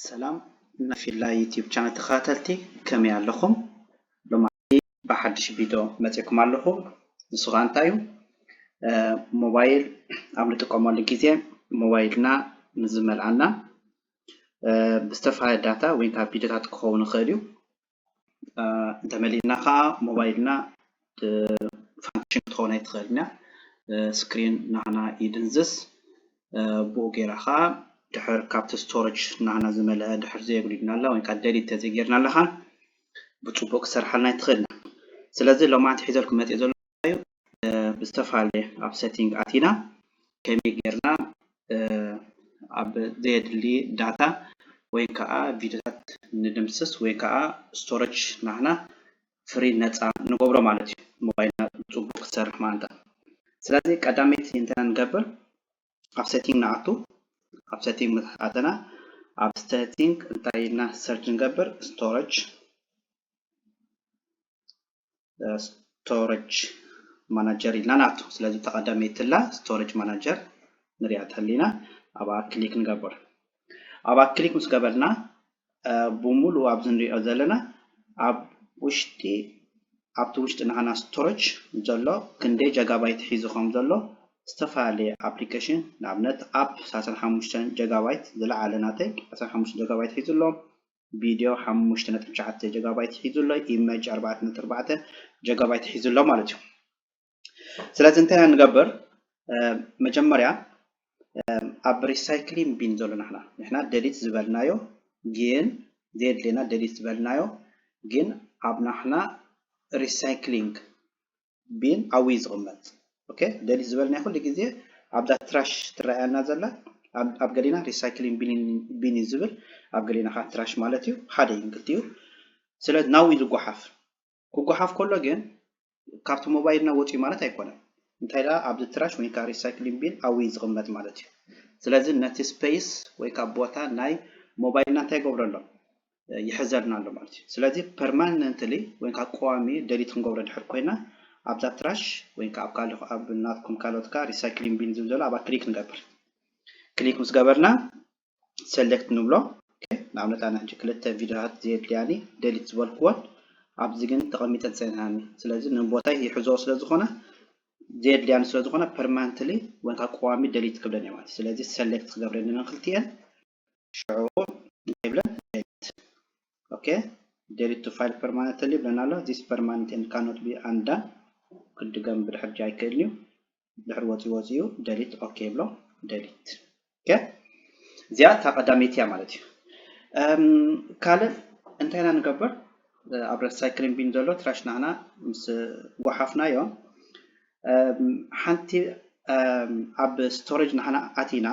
ሰላም ናይ ፊላ ዩቲዩብ ቻነል ተኸታተልቲ፣ ከመይ ኣለኹም? ሎማዓንቲ ብሓድሽ ቪድዮ መፂእኩም ኣለኹ። ንሱ ከዓ እንታይ እዩ? ሞባይል ኣብ ንጥቀመሉ ግዜ ሞባይልና ንዝመልኣና ብዝተፈላለየ ዳታ ወይ ከዓ ቪድዮታት ክኸውን ይኽእል እዩ። እንተመሊእና ከዓ ሞባይልና ፋንክሽን ክትኸውን ኣይትኽእልን እያ። ስክሪን ናህና ይድንዝስ። ብኡ ገይራ ከዓ ድሕር ካብቲ ስቶሬጅ ናህና ዝመልአ ድሕር ዘየጉዲልና ኣላ ወይ ከዓ ደሊት ተዘይጌርና ኣለኻ ብፅቡቅ ክሰርሓልና ኣይትኽእልና። ስለዚ ሎማዓንቲ ሒዘልኩም መፅእ ዘሎ ብዝተፈላለየ ኣብ ሴቲንግ ኣቲና ከመይ ጌርና ኣብ ዘየድሊ ዳታ ወይ ከዓ ቪድዮታት ንድምስስ ወይ ከዓ ስቶሬጅ ናህና ፍሪ ነፃ ንገብሮ ማለት እዩ። ሞባይልና ብፅቡቅ ክሰርሕ ማለት እዩ። ስለዚ ቀዳመይቲ እንታይ ንገብር? ኣብ ሴቲንግ ንኣቱ። ኣብ ሴቲንግ ምስ ኣተና ኣብ ሴቲንግ እንታይ ኢልና ሰርች ንገብር? ስቶሬጅ ስቶሬጅ ማናጀር ኢልና ንኣቱ። ስለዚ ተቐዳመይትላ ስቶሬጅ ማናጀር ንሪኣ ተሊና ኣብኣ ክሊክ ንገብር። ኣብኣ ክሊክ ምስ ገበርና ብሙሉ ኣብዚ ንሪኦ ዘለና ኣብ ውሽጢ ኣብቲ ውሽጢ ናህና ስቶሬጅ ዘሎ ክንደይ ጀጋባይት ሒዙ ከም ዘሎ ዝተፈላለየ ኣፕሊኬሽን ንኣብነት ኣፕ ሰላሳ ሓሙሽተ ጀጋባይት ዝለዓለ ናተይ ሰላሳ ሓሙሽተ ጀጋባይት ሒዙ ኣሎ። ቪድዮ ሓሙሽተ ነጥቢ ትሽዓተ ጀጋባይት ሒዙ ኣሎ። ኢመጅ ኣርባዕተ ነጥቢ ኣርባዕተ ጀጋባይት ሒዙ ኣሎ ማለት እዩ። ስለዚ እንታይ ንገብር? መጀመርያ ኣብ ሪሳይክሊንግ ቢን ዘሎ ናሕና ንሕና ደሊት ዝበልናዮ ግን ዘየድልየና ደሊት ዝበልናዮ ግን ኣብ ናሕና ሪሳይክሊንግ ቢን ኣብኡ እዩ ዝቕመጥ። ኦኬ፣ ደሊት ዝበልናዮ ኩሉ ግዜ ኣብዛ ትራሽ ትረኣየና ዘላ ኣብ ገሊና ሪሳይክሊንግ ቢን እዩ ዝብል፣ ኣብ ገሊና ከዓ ትራሽ ማለት እዩ። ሓደ እዩ ክልቲኡ። ስለዚ ናብኡ እዩ ዝጓሓፍ። ክጓሓፍ ከሎ ግን ካብቲ ሞባይልና ወፂኡ ማለት ኣይኮነን። እንታይ ደኣ ኣብዚ ትራሽ ወይ ከዓ ሪሳይክሊንግ ቢን ኣብኡ እዩ ዝቕመጥ ማለት እዩ። ስለዚ ነቲ ስፔስ ወይ ከዓ ቦታ ናይ ሞባይልና እንታይ ይገብረሎም? ይሕዘልና ኣሎ ማለት እዩ። ስለዚ ፐርማነንትሊ ወይ ከዓ ቀዋሚ ደሊት ክንገብሮ ድሕር ኮይና ኣብዛ ትራሽ ወይ ከዓ ኣብ ካልእ ኣብ ናትኩም ካልኦት ከዓ ሪሳይክሊንግ ቢን ዝብል ዘሎ ኣብኣ ክሊክ ንገብር። ክሊክ ምስ ገበርና ሰሌክት ንብሎ። ንኣብነት ኣነ ሕጂ ክልተ ቪድዮታት ዘየድልያኒ ደሊት ዝበልክዎን ኣብዚ ግን ተቐሚጠን ፀኒሓኒ። ስለዚ ንቦታይ ይሕዞ ስለ ዝኾነ ዘየድልያኒ ስለ ዝኾነ ፐርማነንትሊ ወይ ከዓ ቀዋሚ ደሊት ክብለን እየ ማለት እዩ። ስለዚ ሰሌክት ክገብረኒ ክልቲኤን ሽዑ እንታይ ይብለን ደሊት። ኦኬ፣ ደሊት ቱ ፋይል ፐርማነንትሊ ይብለና ኣሎ። This permanent and cannot be undone። ክድገም ብድሕር ኣይክእልን እዩ። ድሕር ወፂኡ ወፂኡ ደሊት ኦኬ ይብሎ። ደሊት። ኦኬ፣ እዚኣ እታ ቀዳመይቲ እያ ማለት እዩ። ካልእ እንታይ ኢና ንገብር? ኣብ ሪሳይክሊንግ ቢን ዘሎ ትራሽ ናህና ምስ ጓሓፍናዮ ሓንቲ ኣብ ስቶሬጅ ናህና ኣቲና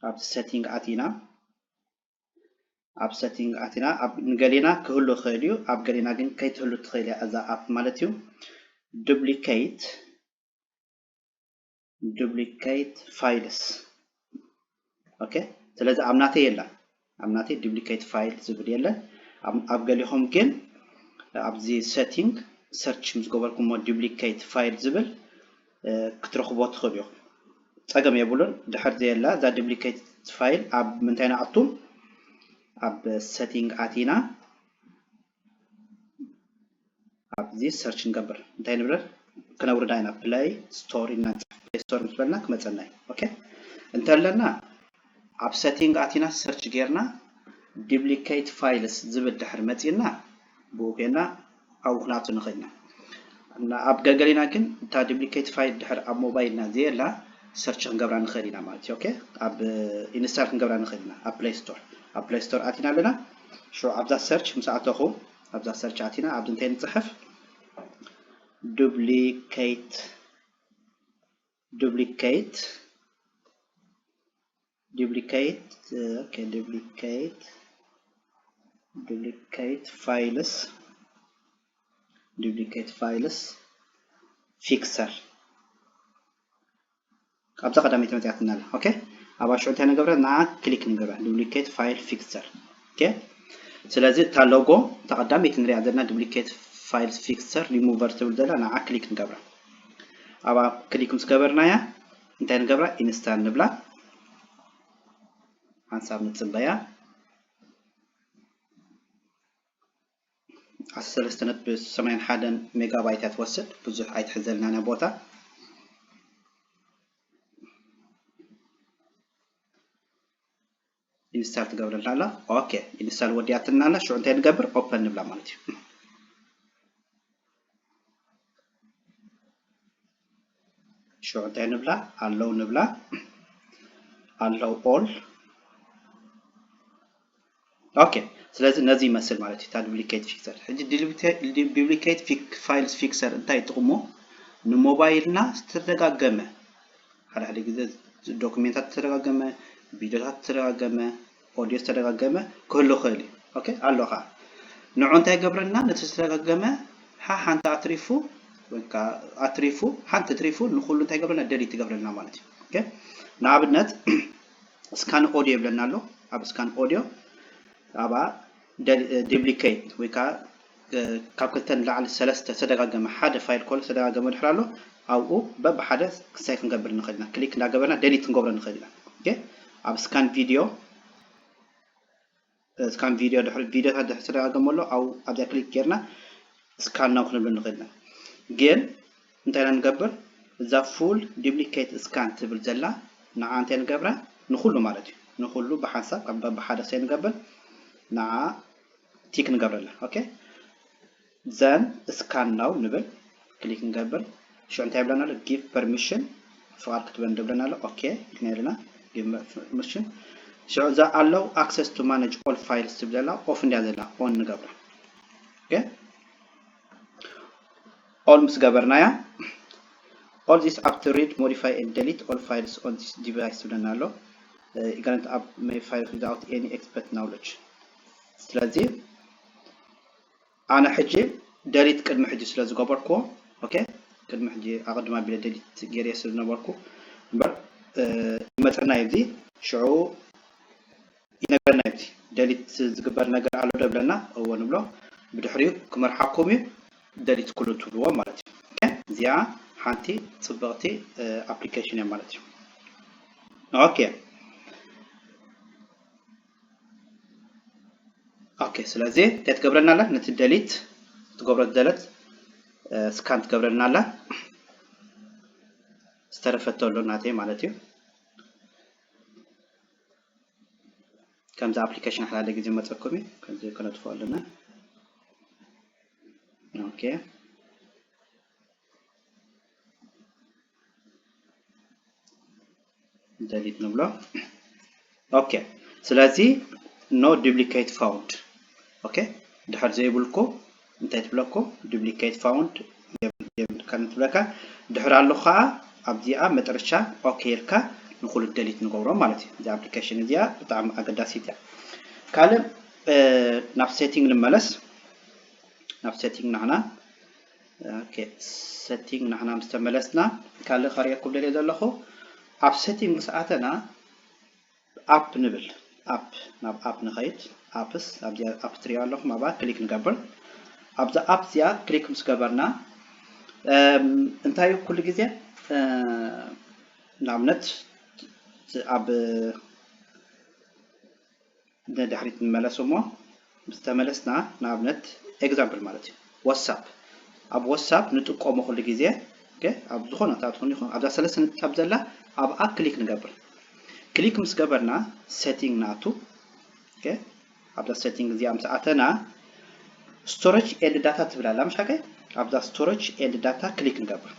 ኣብ ሴቲንግ ኣቲና ኣብ ሴቲንግ ኣቲና ኣብ ንገሊና ክህሉ ይኽእል እዩ። ኣብ ገሊና ግን ከይትህሉ ትኽእል እያ እዛ ኣፕ ማለት እዩ። ዱፕሊኬት ዱፕሊኬት ፋይልስ። ኦኬ፣ ስለዚ ኣብ ናተይ የላ ኣብ ናተይ ዱፕሊኬት ፋይል ዝብል የለን። ኣብ ገሊኹም ግን ኣብዚ ሴቲንግ ሰርች ምስ ገበርኩሞ ዱፕሊኬት ፋይል ዝብል ክትረኽቦ ትኽእሉ ኢኹም። ፀገም የብሉን። ድሕር ዘየላ እዛ ዱፕሊኬት ፋይል ኣብ ምንታይ ንኣቱ? ኣብ ሴቲንግ ኣቲና ኣብዚ ሰርች ንገብር። እንታይ ንብለል? ክነውርዳ ኢና። ፕለይ ስቶር ኢልና ንፅሕፍ። ፕለይ ስቶር ምስ በልና ክመፀና እዩ። ኦኬ፣ እንተለና ኣብ ሴቲንግ ኣቲና ሰርች ጌርና ዱፕሊኬት ፋይልስ ዝብል ድሕር መፂና ብኡ ኮይና ኣብኡ ክነኣቱ ንኽእል ኢና። ኣብ ገገሊና ግን እታ ዱፕሊኬት ፋይል ድሕር ኣብ ሞባይልና ዘየላ ሰርች ክንገብራ ንኽእል ኢና ማለት እዩ። ኦኬ፣ ኣብ ኢንስታል ክንገብራ ንኽእል ኢና ኣብ ፕለይ ስቶር። ኣብ ፕለይ ስቶር ኣቲና ኣለና። ሽዑ ኣብዛ ሰርች ምስ ኣተኹ ኣብዛ ሰርች ኣቲና ኣብዚ እንታይ ንፅሕፍ? ዱፕሊኬት ዱፕሊኬት ዱፕሊኬት ኦኬ ዱፕሊኬት ዱፕሊኬት ፋይልስ ዱፕሊኬት ፋይልስ ፊክሰር ኣብዛ ቀዳመይቲ መፅያትና ኣላ። ኦኬ፣ ኣብ ኣሽዑ እንታይ ንገብረ? ንዓ ክሊክ ንገብረ። ዱፕሊኬት ፋይል ፊክሰር። ኦኬ፣ ስለዚ እታ ሎጎ እታ ቀዳመይቲ ንሪኣ ዘለና ዱፕሊኬት ፋይል ፊክሰር ሪሙቨር ትብል ዘላ ንዓ ክሊክ ንገብረ። ኣብኣ ክሊክ ምስ ገበርናያ እንታይ ንገብራ? ኢንስታል ንብላ። ሓንሳብ ንፅበያ። ዓሰርተ ሰለስተ ነጥቢ ሰማንያ ሓደ ሜጋባይት እያ ትወስድ፣ ብዙሕ ኣይትሕዘልናን እያ ቦታ። ኢንስታል ትገብረልና ኣላ። ኦኬ፣ ኢንስታል ወዲኣትና ኣላ። ሽዑ እንታይ ንገብር? ኦፐን ንብላ ማለት እዩ። ሽዑ እንታይ ንብላ? ኣለው ንብላ። ኣለው ኦል። ኦኬ፣ ስለዚ ነዚ ይመስል ማለት እዩ እታ ዱፕሊኬት ፊክሰር። ሕጂ ዱፕሊኬት ፋይልስ ፊክሰር እንታይ ጥቕሙ? ንሞባይልና ዝተደጋገመ፣ ሓደ ሓደ ግዜ ዶክሜንታት ዝተደጋገመ፣ ቪዲዮታት ዝተደጋገመ፣ ኦዲዮ ዝተደጋገመ ክህሉ ይኽእል እዩ። ኦኬ፣ ኣሎ ኸዓ። ንዑ እንታይ ገብረልና? ነቲ ዝተደጋገመ ሓ-፣ ሓንቲ ኣትሪፉ፣ ወይ ከዓ ኣትሪፉ፣ ሓንቲ ኣትሪፉ፣ ንኹሉ እንታይ ገብረልና? ደሊት ትገብረልና ማለት እዩ። ኦኬ፣ ንኣብነት ስካን ኦዲዮ ይብለና ኣሎ። ኣብ ስካን ኦዲዮ ኣብኣ ደሊ-፣ ዱፕሊኬት ወይ ከዓ እ፣ ካብ ክልተ ንላዕሊ ሰለስተ ዝተደጋገመ ሓደ ፋይል ኮሎ ዝተደጋገመ ድሕር ኣሎ፣ ኣብኡ በብሓደ ክሳይ ክንገብር ንኽእል ኢና። ክሊክ እንዳገበርና ደሊት ክንገብሮ ንኽእል ኢና። ኦኬ፣ ኣብ ስካን ቪዲዮ፣ እ፣ ስካን ቪዲዮ ድሕሪ ቪዲዮታት ድሕሪ ዝተደጋገመ ኣሎ፣ ኣብኡ ኣብዚኣ ክሊክ ጌርና ስካን ናው ክንብሎ ንኽእል ኢና። ግን እንታይ ኢና ንገብር? እዛ ፉል ዱፕሊኬት ስካን ትብል ዘላ ንዓ እንታይ ንገብራ? ንኹሉ ማለት እዩ። ንኹሉ ብሓንሳብ ካብ በብሓደ ሳይ ንገብር፣ ንዓ ቲክ ንገብረላ። ኦኬ፣ ዘን ስካን ናው ንብል፣ ክሊክ ንገብር። ሽዑ እንታይ ይብለና ኣሎ? ጊቭ ፐርሚሽን፣ ፍቓድ ክትበን ድብለና ኣሎ። ኦኬ ኢልና ኢልና ጊቭ ፐርሚሽን። ሽዑ እዛ ኣለው ኣክሰስ ቱ ማኔጅ ኦል ፋይልስ ትብል ዘላ ኦፍ እንድያ ዘላ፣ ኦን ንገብራ። ኦኬ፣ ኦል ምስ ገበርናያ፣ all this app to read, modify and delete all files on this device ትብለና ኣሎ። You cannot app my files without any expert knowledge። ስለዚ ኣነ ሕጂ ደሊት ቅድሚ ሕጂ ስለ ዝገበርኩዎ፣ ኦኬ፣ ቅድሚ ሕጂ ኣቐድም ኣቢለ ደሊት ገይረ ስለ ዝነበርኩ እምበር፣ እ፣ ይመፀና እዩ። እዚ ሽዑ ይነግረና እዩ። እዚ ደሊት ዝግበር ነገር ኣሎ ዶ ይብለና? እወ ንብሎ። ብድሕሪኡ ክመርሓኩም እዩ፣ ደሊት ኩሉ ትብልዎ ማለት እዩ። ኦኬ፣ እዚኣ ሓንቲ ፅብቕቲ፣ እ፣ ኣፕሊኬሽን እያ ማለት እዩ። ኦኬ። ኦኬ፣ ስለዚ እንታይ ትገብረልና ኣላ? ነቲ ደሊት ትገብሮ ደለት፣ እ፣ ስካን ትገብረልና ኣላ። ዝተረፈቶ ኣሎ ናተይ ማለት እዩ። ከምዚ ኣፕሊኬሽን ሓደ ግዜ መፀኩም እዩ። ከምዚ ከነጥፍኦ ኣለና። ኦኬ። ደሊት ንብሎ። ኦኬ፣ ስለዚ no duplicate found። ኦኬ፣ ድሕር ዘይብልኩ እንታይ ትብለኩ? ዱፕሊኬት ፋውንድ የብልካን ትብለካ። ድሕር ኣሎ ከዓ ኣብዚኣ መጠረሻ ኦኬ ኢልካ ንኩሉ ደሊት ንገብሮ ማለት እዩ። እዚ ኣፕሊኬሽን እዚኣ ብጣዕሚ ኣገዳሲት እያ። ካልእ፣ እ፣ ናብ ሴቲንግ ንመለስ። ናብ ሴቲንግ ናህና፣ ኦኬ፣ ሴቲንግ ናህና ምስ ተመለስና፣ ካልእ ከርእየኩም ደልየ ዘለኹ፣ ኣብ ሴቲንግ ምስ ኣተና፣ ኣፕ ንብል። ኣፕ፣ ናብ ኣፕ ንኸይድ። ኣፕስ፣ ኣብዚኣ ኣፕ ትሪኦ ኣለኹም፣ ኣብኣ ክሊክ ንገብር። ኣብዛ ኣፕ እዚኣ ክሊክ ምስ ገበርና፣ እም፣ እንታይ እዩ ኩሉ ግዜ፣ እ፣ ንኣብነት፣ ኣብ ንድሕሪት ንመለስ እሞ፣ ምስ ተመለስና፣ ንኣብነት፣ ኤግዛምፕል ማለት እዩ። ዋትሳፕ። ኣብ ዋትሳፕ ንጥቀሞ ኩሉ ግዜ፣ ኦኬ፣ ኣብ ዝኾነ እንታይ ትኾን ይኹን፣ ኣብዛ ሰለስተ ነጥብጣብ ዘላ፣ ኣብኣ ክሊክ ንገብር። ክሊክ ምስ ገበርና፣ ሴቲንግ ንኣቱ። ኦኬ፣ ኣብዛ ሴቲንግ እዚኣ ምስ ኣተና፣ ስቶሬጅ ኤንድ ዳታ ትብል ኣላ፣ ምሽ ሓቀይ? ኣብዛ ስቶሬጅ ኤንድ ዳታ ክሊክ ንገብር።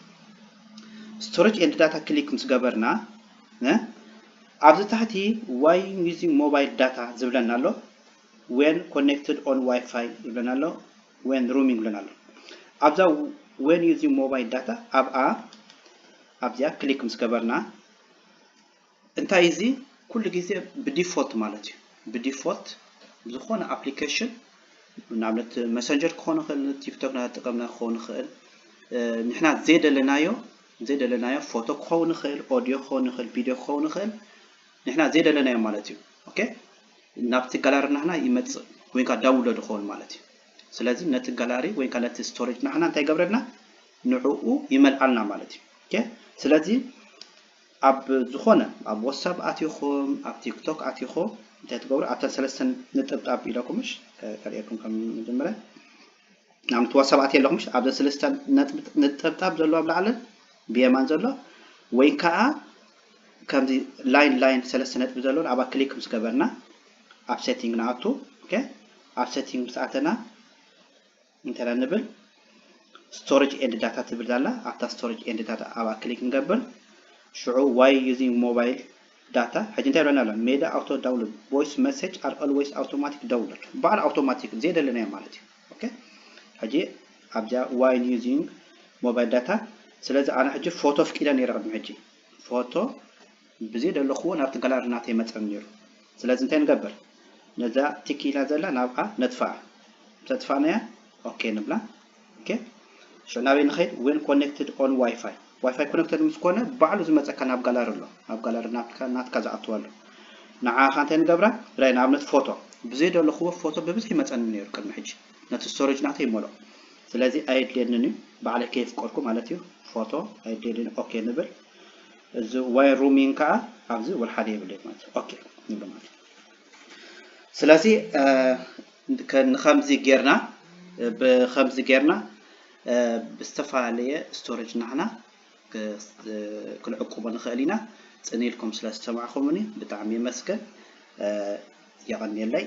ስቶሬጅ ኤንድ ዳታ ክሊክ ምስ ገበርና፣ እ፣ ኣብዚ ታሕቲ ዋይ ዩዚንግ ሞባይል ዳታ ዝብለና ኣሎ። When connected on Wi-Fi ይብለና ኣሎ። When roaming ይብለና ኣሎ። ኣብዛ when using mobile data ኣብኣ፣ ኣብዚኣ ክሊክ ምስ ገበርና፣ እንታይ እዚ ኩሉ ግዜ ብዲፎልት ማለት እዩ። ብዲፎልት ዝኾነ ኣፕሊኬሽን፣ ንኣብነት መሰንጀር ክኸውን ይኽእል፣ ቲክቶክ እናተጠቀምና ክኸውን ይኽእል፣ እ፣ ንሕና ዘይደለናዮ፣ ዘይደለናዮ ፎቶ ክኸውን ይኽእል፣ ኦዲዮ ክኸውን ይኽእል፣ ቪድዮ ክኸውን ይኽእል፣ ንሕና ዘይደለናዮ ማለት እዩ። ኦኬ፣ ናብቲ ጋላሪ ናህና ይመጽእ ወይ ከዓ ዳውንሎድ ይኸውን ማለት እዩ። ስለዚ ነቲ ጋላሪ ወይ ከዓ ነቲ ስቶሬጅ ናህና እንታይ ይገብረልና? ንዕኡ ይመልኣልና ማለት እዩ። ኦኬ፣ ስለዚ ኣብ ዝኾነ፣ ኣብ ዋትሳፕ ኣቲኹም፣ ኣብ ቲክቶክ ኣቲኹም፣ እንታይ ትገብሩ? ኣብተን ሰለስተን ነጠብጣብ ኢለኩምሽ፣ ከ-፣ ከርእየኩም ከም መጀመርያ። ንኣብነት ዋትሳፕ ኣትየ ኣለኹ፣ ምሽ ኣብዘን ሰለስተ ነጥቢ፣ ነጠብጣብ ዘለዎ ኣብ ላዕልን ብየማን ዘሎ፣ ወይ ከዓ ከምዚ ላይን ላይን ሰለስተ ነጥቢ ዘለዎ ኣብኣ ክሊክ ምስ ገበርና ኣብ ሴቲንግ ንኣቱ። ኦኬ፣ ኣብ ሴቲንግ ምስ ኣተና እንታይ ንብል፣ ስቶሬጅ ኤንድ ዳታ ትብል ኣላ። ኣብታ ስቶሬጅ ኤንድ ዳታ ኣብኣ ክሊክ ንገብር። ሽዑ ዋይ ዩዚንግ ሞባይል ዳታ ሕጂ እንታይ ይብለና ኣሎ? Meta auto download voice message are always automatic download፣ ባዕሉ ኣውቶማቲክ ዘየደለናዮ ማለት እዩ። ኦኬ፣ ሕጂ ኣብዚኣ ዋይ ዩዚንግ ሞባይል ዳታ። ስለዚ ኣነ ሕጂ ፎቶ ኣፍቂደ ነይረ ቅድሚ ሕጂ። ፎቶ ብዘይ ደለኽዎ ናብቲ ጋላሪ ናተይ መጸኒ ነይሩ። ስለዚ እንታይ ንገብር? ነዛ ቲክ ኢላ ዘላ ናብኣ ነጥፍኣ። ምስ ኣጥፋእናያ ኦኬ ንብላ። ኦኬ፣ ሽዑ ናበይ ንኸይድ? When connected on Wi-Fi፣ ዋይፋይ ኮኔክትድ ምስ ኮነ ባዕሉ ዝመጸካ ናብ ጋላሪ ኣሎ። ኣብ ጋላሪ ናትካ፣ ናትካ ዝኣትወሉ። ንዓኻ እንታይ ንገብራ? ብናይ ንኣብነት ፎቶ፣ ብዘይ ደለኽዎ ፎቶ ብብዝሒ ይመጸኒ ነይሩ ቅድሚ ሕጂ። ነቲ ስቶሬጅ ናተይ ይመልኦ። ስለዚ ኣየድልየንን እዩ፣ ባዕለይ ከየፍቀድኩ ማለት እዩ። ፎቶ ኣየድልየንን፣ ኦኬ ንብል። እዚ ዋይን ሩሚንግ ከዓ ኣብዚ ወላ ሓደ የብለይ ማለት እዩ። ኦኬ ንብል ማለት እዩ። ስለዚ እ፣ ከ-፣ ንኸምዚ ጌርና፣ ብኸምዚ ጌርና እ፣ ብዝተፈላለየ ስቶሬጅ ናህና ክ-፣ ክንዕቅቦ ንኽእል ኢና። ጽን ኢልኩም ስለ ዝሰማዕኹምኒ ብጣዕሚ የመስግን። እ፣ የቐንየለይ።